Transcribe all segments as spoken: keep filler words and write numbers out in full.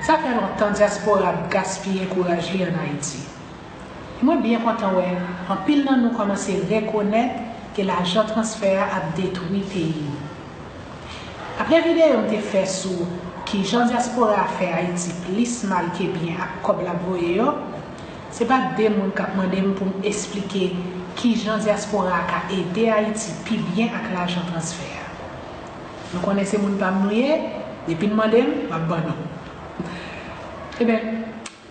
Sa fè lontan dyaspora ap gaspiye kouraj li ann Ayiti. E mwen byen kontan wè anpil nan nou kòmanse rekonèt ke lajan transfè a ap detwi peyi nou. Apre videyo m te fè sou kijan dyaspora a fè Ayiti plis mal ke byen ak kòb l ap voye yo, se pa de moun k ap mande m pou m esplike kijan dyaspora a ka ede Ayiti pi byen ak lajan transfè a. Nou konnen se moun pa m nou ye, depi n mande m, m ap ban nou. Ebyen,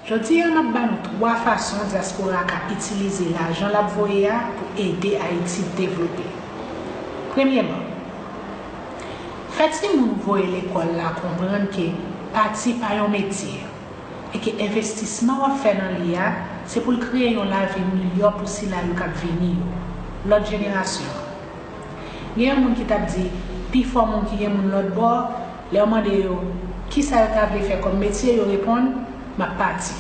jodi a m ap ba nou twa fason dyaspora a ka itilize lajan l ap voye a pou ede Ayiti devlope. Premyeman, fè timoun ou voye lekòl la konprann ke pati pa yon metye e ke envestisman w ap fè nan li a se pou l kreye yon lavi miyò pou sila yo k ap vini yo, lòt jenerasyon an. Gen yon moun ki t ap di, pifò moun ki gen moun lòt bò, lè w mande yo kisa yo ta vle fè kòm metye, yo reponn, m ap pati.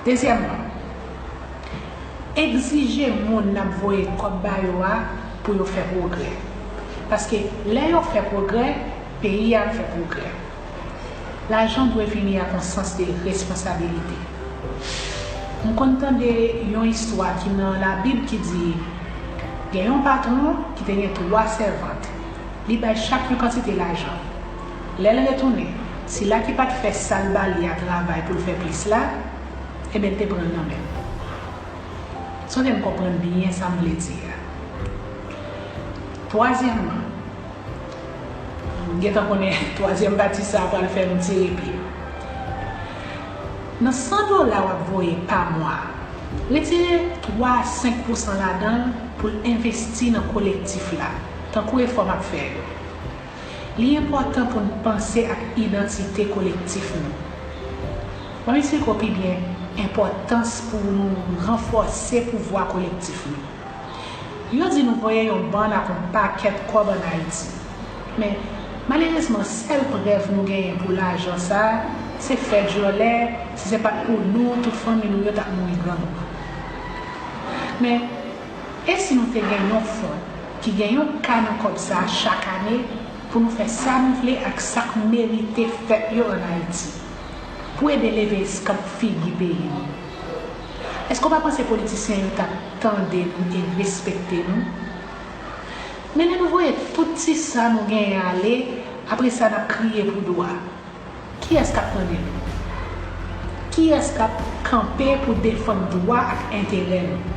Dezyèmman, egzije moun n ap voye kòb ba yo a pou yo fè pwogrè. Paske lè yo fè pwogrè, peyi a ap fè pwogrè. Lajan dwe vini ak yon sans de responsabilite. M konn tande yon istwa ki nan Labib ki di, gen yon patwon ki te gen twa sèvant. Li bay chak yon kantite lajan. Lè l retounen, sila ki pa t fè sa l ba li a travay pou l fè plis la, ebyen, l te pran l nan men l. Sonje m konprann byen sa m vle di a. Twazyèmman, m gentan konnen twazyèm pati sa a pral fè m tire pye. Nan san dola w ap voye pa mwa, retire twa a senk pousan ladan l pou l envesti nan kolektif la, tankou efò m ap fè yo. Li enpòtan pou n panse ak idantite kolektif nou. Ban m eksplike w pi byen enpòtans pou nou ranfòse pouvwa kolektif nou. Yo di nou voye yon bann ak yon pakèt kòb ann Ayiti. Men, malerezman, sèl prèv nou genyen pou lajan sa a, se fè djòlè, si se pa t pou nou, tout fanmi nou yo t ap mouri grangou. Men, e si nou te gen yon fon ki gen yon ka nan kòb sa a chak ane pou nou fè sa nou vle ak sa k merite fèt yo ann Ayiti, pou ede leve eskanp figi peyi nou? Èske w pa panse politisyen yo t ap tande nou e respekte nou? Men lè nou voye tout ti sa nou genyen ale, apre sa n ap kriye pou dwa. Kiyès k ap tande nou? Kiyès k ap kanpe pou defann dwa ak enterè nou?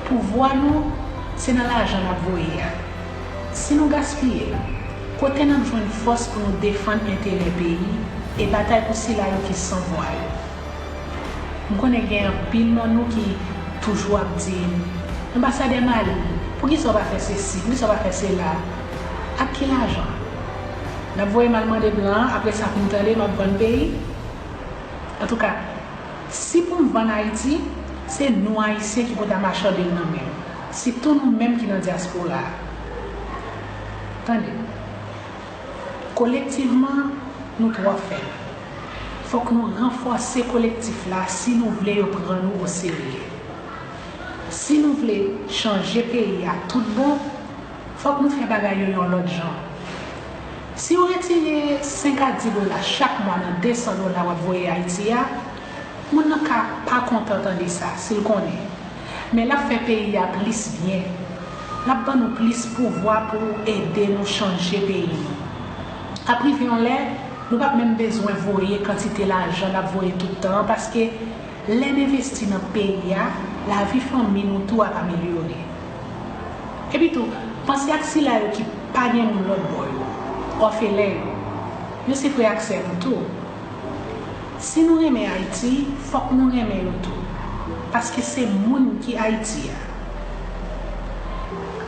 Pouvwa nou, se nan lajan n ap voye a. Si nou gaspiye l, kote n ap jwenn fòs pou nou defann enterè peyi e batay pou sila yo ki san vwa yo? M konnen gen anpil nan nou ki toujou ap di m, Anbasadè Mali, poukisa w pa fè sesi, poukisa w pa fè sela? Ak ki lajan? N ap voye m al mande blan an, apre sa pou m tande m ap vann peyi? Antouka, si pou m vann Ayiti, se nou Ayisyen ki pou ta machande l nan men m, sitou nou menm ki nan dyaspora a. Tande, kolektivman, nou twò fèb. Fòk nou ranfòse kolektif la si nou vle yo pran nou oserye. Si nou vle chanje peyi a tout bon, fòk nou fè bagay yo yon lòt jan. Si w retire senk a dis dola chak mwa nan de san dola w ap voye Ayiti a, moun nan ka pa kontan tande sa, si l konnen. Men l ap fè peyi a plis byen. L ap ban nou plis pouvwa pou ede nou chanje peyi nou. Ap rive yon lè, nou p ap menm bezwen voye kantite lajan n ap voye tout tan an, paske lè n envesti nan peyi a, lavi fanmi nou tou ap amelyore. Epitou, panse ak sila yo ki pa gen moun lòt bò yo, òfelen yo. Yo se frè ak sè nou tou. Si nou renmen Ayiti, fòk nou renmen yo tou. Paske se moun ki Ayiti a.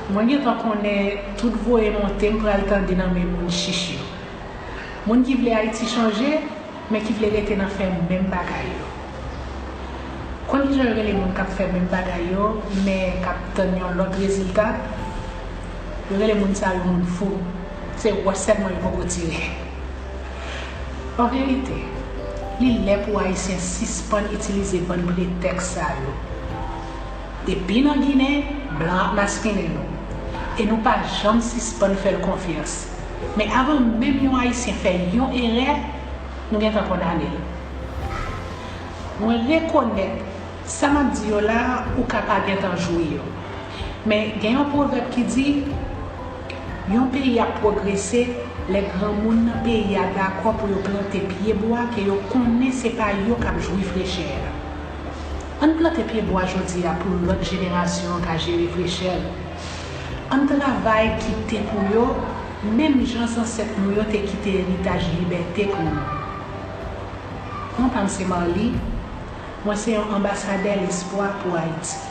Mwen gentan konnen tout voye monte m pral tande nan men moun chich yo. Moun ki vle Ayiti chanje, men ki vle rete nan fè menm bagay yo. Konn kijan yo rele moun k ap fè menm bagay yo, men k ap tann yon lòt rezilta? Yo rele moun sa yo moun fou. Se wòch sèlman yo poko tire. An verite, li lè pou Ayisyen sispann itilize bann pretèks sa yo. Depi nan Ginen, blan ap maspinen nou. E nou pa janm sispann fè l konfyans. Men avan menm yon Ayisyen fè yon erè, Nou gentan kondane l. Mwen rekonèt sa m ap di yo la a, ou ka pa gentan jwi yo. Men gen yon pwovèb ki di, yon peyi ap pwogrese lè granmoun nan peyi a dakò pou yo plante pyebwa ke yo konnen se pa yo k ap jwi frechè a. Ann plante pyebwa jodi a pou lòt jenerasyon an ka jere frechè l. Ann travay kite pou yo, menm jan zansèt nou yo te kite eritaj libète pou nou. Non pa m se Marly, mwen se yon anbasadè lespwa pou Ayiti.